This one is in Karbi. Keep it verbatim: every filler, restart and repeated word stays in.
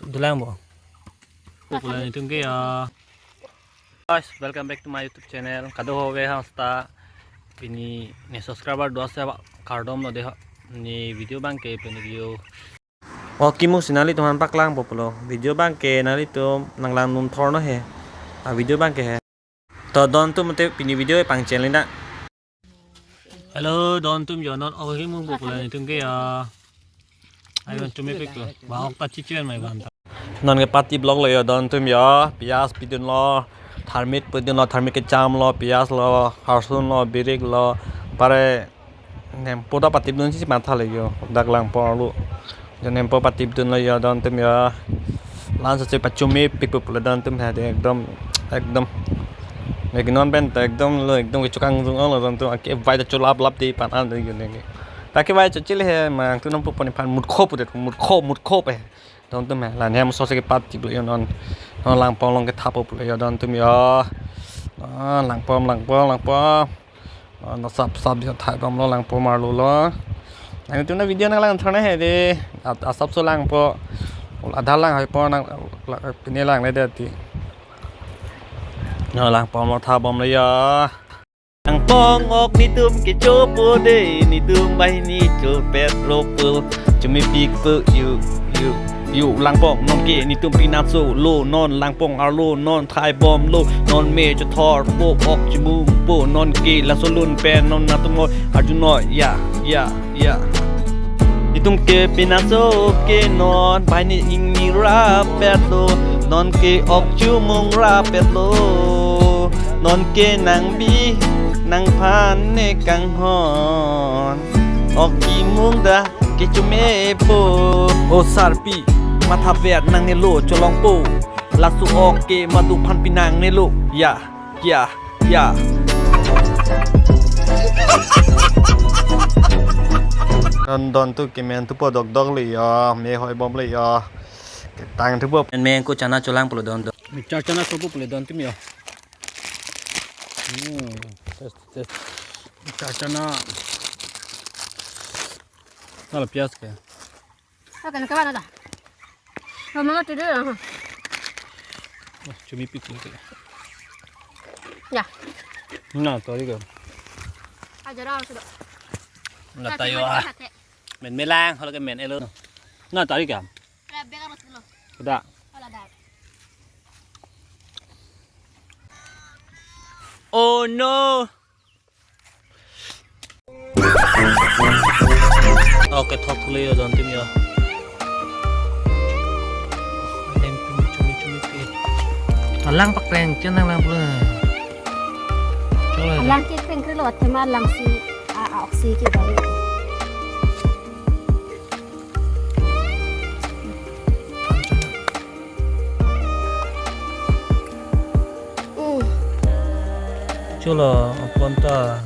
Dulang bo. Popular nitum ke ya. Guys, welcome back to my YouTube channel. Kado hove hasta pini ne subscriber do ase kardom lo de ne video abang ke pini video. O kimu si nanglitum aphan paklang populo. Video abang ke nanglitum nanglang num thor no he. A video abang ke he. To don atum te pini video pangcheng lina. Hello, don atum yo non o kimu popular nitum ke ya. Ayo chumi pik tu. Bahok ta chichian mai ban ta. Non ke patip lok lo yo don atum yo. Piyas pidun lo, tharmit pidun lo, tharmit kecham lo, piyas lo, harsun lo, birik lo, pare nempo ta patipdun si matha le yo. Dak langpong arlo. Jo nempo patipdun lo yo don atum yo. Lan so se pachumi pik pup lo don atum ha de ekdom, ekdom. Meginon pen ta ekdom lo, ekdom kechukang jung lo don atum. Akevai ta chulap lap de pan an de yo ne. Ta kevai cho chile he mang tu non pupo nephan mutko pu de mutko, mutko pe. Don atum he, lan hem so se kepatip lo yo non. Non langpong along kethap pulo yo don atum yo. Ah, langpong, langpong, langpong. Ah, no sap sap yo thai bom lo langpong arlo lo. Nangtum na video nanglang thor na he de. At asap so langpo. Adha lang hai po nang la- pini lang le de ti. No langpong lo thap bom lo yo. Langpong ok nitum kecho po de, nitum banghini chopet ropo, chumi pik po yu, yu, yu langpong non ke nitum pinatso lo, non langpong arlo, non thai bom lo, non me chothor po ok chimung po, non ke laso lun pen non natum arjun noi, ya, ya. Ya. Itum ke pinatso ke non banghini ingni rapet lo, non ke ok chumung rapet lo, non ke nangbi nangphan ne kanghon, ok kimung dak kechume po. O sarpi, matha vet nangne lo cholong po, laso ok ke madu phan pinangne lo, ya. Ya, ya. Don don tu kemen tu po dok dok le yo, me hoi bom le yo. Ketang tu po. Men men ko chana cholang pulo don don. Char chana sobu pulo don atum yo. Hmm, test test. Char chana. Nala piyas ke. Oke, nang kawan ada. Mama tu dulu. Wah, chumi pik pik. Ya. Na, tadi ke. Aja dah sudah. Na tayo ah. Men melang, kalau ke men elo. Na tadi ke. Ada. Kalau ada. Oh no. Oke, thok thule yo, don atum yo. Alang pakreng, chen nanglang pulo. Cholo. Alang ke kreng krelo, tema lang si, a, a, oksi ke bang. Cholo, apon ta.